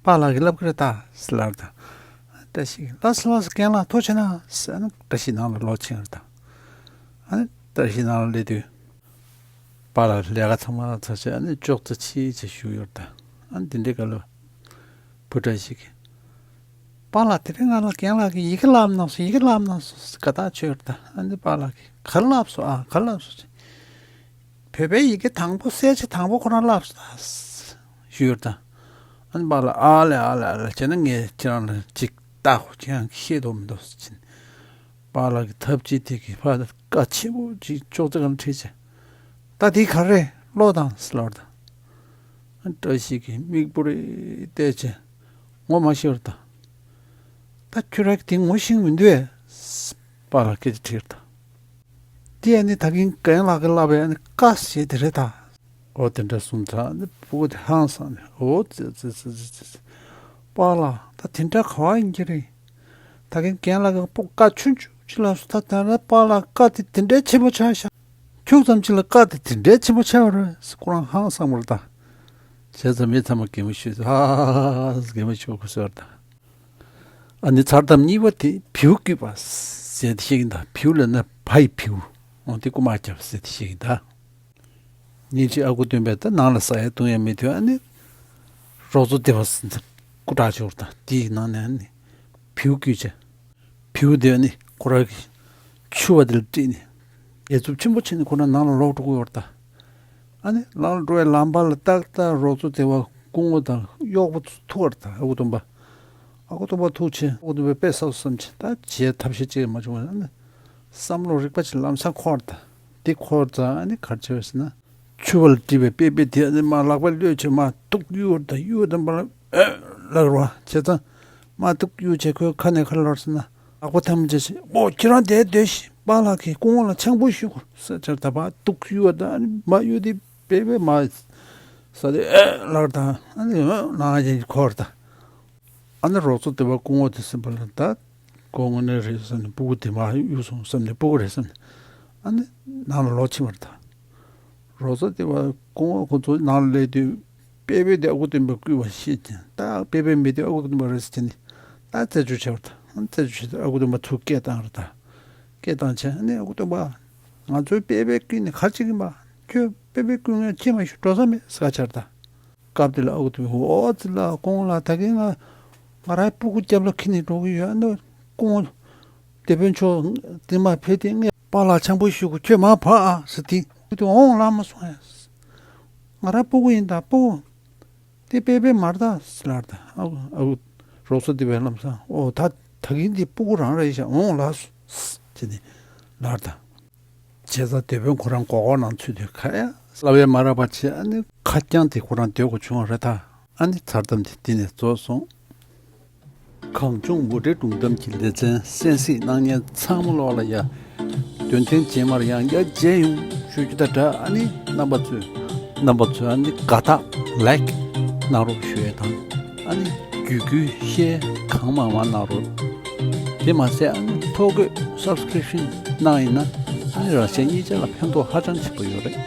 པཱ་ལགས་ཀྱིས་བསླབ་ཀྱི་རེད་ད་ཟེར་ལབ་ད། བཀྲ་ཤིས་ཀྱིས་ལགས་སོ་ལགས་སོ་རྒན་ལགས་ཐུགས་རྗེ་གནང་ཟེར། ཨ་ནི་བཀྲ་ཤིས་ནང་ལ་ལོག་ཕྱིན་རེད་ད། ཨ་ནི་བཀྲ་ཤིས་ནང་ལ་སླེབས་དུས། པཱ་ལགས་ལས་ཀ་ཚང་མ་ཚར་བྱས་ཨ་ནི་ཅོག་ཙེ་ཕྱིས་བྱས་བཞུགས་ཡོད་རེད་ད། ཨ་ནི་དེ་འདྲའི་སྐབས་ལ་བུ་བཀྲ་ཤིས་ཀྱིས། པཱ་ལགས་དེ་རིང་ང་ལ་རྒན་ལགས་ཀྱིས་ཡི་གེ་བསླབ་གནང་སོང་། ཡི་གེ་བསླབ་གནང་སོང་ཟེར་དགའ་ཐག་ཆོད་ཡོད་རེད་ད། ཨ་ནི་པཱ་ལགས་ཀྱིས་ག་རེ་བསླབ་སོང་ཨ། ག་རེ་བསླབ་སོང་ཟེར། བོད་པའི་ཡི་གེ་དང་པོ་གསལ་བྱེད་དང་པོ་ཁོ་རང་བསླབ་སོང་ད་ཞུས་ཡོད་རེད་ད། ཨ་ནི་པཱ་ལགས་ཨ་ལས་ཨ་ལས་ཨ་ལས་བྱས་ན་ངས་ཁྱེད་རང་ལ་ཅིག་ལྟ་གོ། ཁྱེད་རང་གིས་ཤེས་འདུག་མི་འདུག་ཟེར་བྱས་ནས། པཱ་ལགས་ཀྱིས་ཐབས་ཇུས་དེ་གིས་ཕར་ཀ་ཆེན་པོ་ཅིག་ཅོག་ཙེ་སྒང་ལ་བྲིས་བྱས། ད་དེ་ག་རེ་རེད་ཀློག་དང་ཟེར་ལབ་པ་རེད་ད། བཀྲ་ཤིས་ཀྱིས་མིག་སྤུ་རེ་བལྟས་བྱས་ངོ་མ་ཤེས་པ་རེད་ད། ད་ཁྱོད་རང་གིས་དེ་ངོ་ཤེས་ཀྱི་མི་འདུག་ཨེ། པཱ་ལགས་སྐད་ཆ་དྲིས་པ་རེད་ད། དེ་ཨ་ནི་ད་གིན་རྒན་ལགས་ཀྱིས་བསླབས་པའི་ཨ་ནི་ཀ་ཟེར་དེ་རེད་ད། འོ་དེ་འདྲ་གསུངས་ཙང་ཨ་ནི་སྤུ་གུ་དེ་ཧང་སངས་ནས་འོ་ཙི་ཙི་ཙི་ཙི་ཙི། པཱ་ལགས་ད་དེ་འདྲ་ག་པར་ཡིན་གྱི་རེད། ད་གིན་རྒན་ལགས་ཀྱིས་སྤུ་གུ་ཀ་ཆུང་ཆུང་ཅིག་བསླབས་སོང་། ད་ད་ནི་པཱ་ལགས་ཀ་དེ་དེ་འདྲའི་ཆེན་པོ་ཆགས་ཤག་ཁྱུག་ཙམ་ཅིག་ལ་ཀ་དེ་དེ་འདྲའི་ཆེན་པོ་ཆགས་པ་རེད་ཟེར་ཁོ་རང་ཧང་སངས་པ་རེད་ད། བྱས་ཙང་མི་ཚང་མ་གད་མོ་ཤོར་ཧ་ཧ་ཧ་ཧ་གད་མོ་ཤོར་ཁུ་སོ་རེད་ད། ཨ་ནི་མཚར་གཏམ་གཉིས་པ་དེ་བེའུ་བརྐུས་པ་ཟེར་དེ་བཤད་ཀྱིན་གདའ། བེའུ་ལབ་ན་བ་ཡི་བེའུ། འོ་དེ་རྐུ་མ་བརྒྱབ་ཟེར་དེ་བཤད་ཀྱིན་གདའ། ཉིན་གཅིག་ཨ་ཁུ་སྟོན་པས་ད་ནང་ལ་ཟ་ཡ་བཏུང་ཡ་མེད་དུས་ཨ་ནི་རོགས་ཚོ་སྡེ་བ་ཟེར་ན་སྐུ་དྲག་ཅིག་ཡོད་རེད་ད། དེའི་ནང་ནས་ཨ་ནི་བེའུ་བརྐུས་བྱས། བེའུ་དེ་ཨ་ནི་ཁོ་རང་གི་ཕྱུ་པ་དེ་ལ་དཀྲིས་ནས་ཡ་རྩུབ་ཆེན་པོ་བྱས་ནས་ཁོ་རང་ནང་ལ་ལོག་འགྲོ་གི་ཡོད་རེད་ད། ཨ་ནི་ནང་ལ་འགྲོ་བའི་ལམ་བར་ལ་ཏག་ཏག་རོགས་ཚོ་སྡེ་བ་སྐུ་ངོ་དང་གཡོག་པོ་ཚོ་ཐུག་པ་རེད་ད། ཨ་ཁུ་སྟོན་པ། ཨ་ཁུ་སྟོན་པ་ཐུག་བྱས་ཨ་ཁུ་སྟོན་པས་དཔེ་བསགས་སོང་བསམ་བྱས། ད་བྱས་ཐབས་ཤེས་ཅིག་མ་བྱུང་བ་ཨ་ནི་བསམ་བློ་རིག་པ་ཅིག་ལམ་སང་འཁོར་ད། དེ་འཁོར་ཙང་ཨ་ནི་ག་རེ་བྱས་པ་ཟེར་ན། ཕྱུ་པ་ལ་དཀྲིས་པའི་པེ་པེ་དེ་ཨ་ནི་མར་ལག་པས་གློད་བྱས་མར་ཏུག་གཡུག་ད། གཡུག་དང་པ་ལ་ཨེ་ལབ་རེད་བ། བྱས་ཙང་མར་ཏུག་གཡུག་བྱས་ཁོའི་ཁ་ནས་ག་རེ་ལབ་ཟེར་ན། ལག་པ་ཐལ་མོ་སྦྱར་བྱས། ཨོ་ཁྱེད་རང་དེར་སྡོད་ཤིག་པཱ་ལགས་ཀྱིས་སྐུ་ངོ་ལ་ཆང་ཕུད་གཞུ་དགོས་ཟེར་བྱས་ད་ཕར་ཏུག་གཡུག་ད། ཨ་ནི་མར་གཡུག་དེ་པེ་པེ་མར་ཟ་དེ་ཨེ་ལབ་ད། ཨ་ནི་ཨེ་ལབ་བྱས་འཁོར་ད། ཨ་ནི་རོགས་ཚོ་སྡེ་བ་སྐུ་ངོ་དེ་ཟིན་པ་ལ་ད་ཁོ་དངོས་གནས་རེད་བསམ་ནས་སྤུ་གུ་དེ་མར་གཡུགས་སོང་བསམ་ནས་སྤུ་གུ་རེད་བསམ་ནས་ཨ་ནི་ནང་ལ་ལོག་ཕྱིན་པ་རེད་ད། རོགས་ཚོ་སྡེ་བ་སྐུ་ངོ་ཁོ་ཚོ་ནང་ལ་སླེབས་དུས་པེ་པེ་དེ་ཨ་ཁུ་སྟོན་པས་བརྐུས་པ་ཤེས་ཀྱིན་ད་པེ་པེ་མེད་དུས་ཨ་ཁུ་སྟོན་པ་རེད་ཟེར་བྱས་ནས་ད་རྩད་གཅོད་བྱས་པ་རེད་ད། ཨ་ནི་རྩད་གཅོད་བྱས་ཏེ་ཨ་ཁུ་སྟོན་པ་ཚུར་སྐད་བཏང་རེད་ད། སྐད་བཏང་བྱས་ཨ་ནི་ཨ་ཁུ་སྟོན་པ། ང་ཚོའི་པེ་པེ་བརྐུས་ནས་ག་རེ་བྱེད་ཀྱིན་པ། ཁྱོད་པེ་པེ་བརྐུས་ངས་ཁྱེད་མ་ཞུ་འགྲོ་ས་མེད་ཟེར་ག་བྱས་རེད་ད། སྐབས་དེ་ལ་ཨ་ཁུ་སྟོན་པས་འོ་ཙི་ལ་སྐུ་ངོ་ལགས་ད་གིན་ང་ ང་རའི་སྤུ་གུ་སྐྱབས་ལ་ཁྱེར་ནས་འགྲོ་གི་ཡོད། ཨ་ནི་སྐུ་ངོ་སྡེ་དཔོན་མཆོག་དེ་མ་ཕེབས་དེ་ངས་པཱ་ལགས་ཆང་ཕོར་ཞུ་གི། ཁྱོད་མར་བབས་ཨ་ཟེར་དེ། ཁྱོད་དེ་འོང་ལབ་མ་སོང་ཡ། ང་རའི་སྤུ་གུ་ཡིན་ད། སྤུ་གུ་དེ་པེ་པེ་མར་ད་ཟེར་ལབ་ད། ཨ་ཁུ་ཨ་ཁུ་རོགས་ཚོ་དེ་བས་ལམ་སང་། ཨོ་ད་ད་གིན་དེ་སྤུ་གུ་རང་རེད་ཤག་འོང་ལབ་སོང་ཟེར་ནས་ལབ་ད། བྱས་ཙང་སྡེ་དཔོན་ཁོ་རང་སྒོར་སྒོར་ནང་ཚུད་དུས་ཁ་ཡ་སླ་བས་མ་རག་པ་བྱས། ཨ་ནི་ཁ་རྐྱང་དེ་ཁོ་རང་སྡོད་དགོས་བྱུང་བ་རེད་ད། ཨ་ནི་མཚར་གཏམ་དེ་འདི་ནས་རྫོགས་སོང་། གངས་ལྗོངས་མུ་འབྲེལ་སྒྲུང་གཏམ་གྱི་ལེ་ཚན་གསན་གཟིགས་གནང་མཁན་ཚང་མ་ལོག་ལ་ཡ། འདོན་ཐེངས་རྗེས་མར་ཡང་བསྐྱར་མཇལ་ཡོང་ཞུ་རྒྱུ་དང་སྦྲགས། ཨ་ནི་རྣམ་པ་ཚོས་རྣམ་པ་ཚོས་ཨ་ནི་དགའ་རྟགས་ལའིཀ་གནང་རོགས་ཞུ་ཡས་དང་། ཨ་ནི་བརྒྱུད་སྐུལ་ཤེར་གང་མང་མང་གནང་རོགས། དེ་མ་ཟད་ཨ་ནི་ཐོ་འགོད་སབ་སི་ཀི་རིབ་ཤན་གནང་ཡིན་ན། ཨ་ནི་རང་གཞན་གཉིས་ཆ་ལ་ཕན་ཐོགས་ཧ་ཅང་ཆེན་པོ་ཡོད་རེད།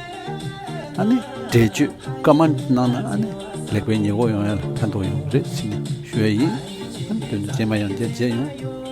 ཨ་ནི་འགྲེལ་བརྗོད་ཀ་མེན་ཊི་གནང་ན་ཨ་ནི་ལེགས་པའི་ཉེས་འགོག་ཡོང་ཡ་ལ་ཕན་ཐོགས་ཡོང་གི་རེད་ཟེར་ནས་ཞུ་ཡ་ཡིན། ཨ་ནི་དོན་དུ་རྗེས་མ་ཡང་བསྐྱར་མཇལ་ཡོང་།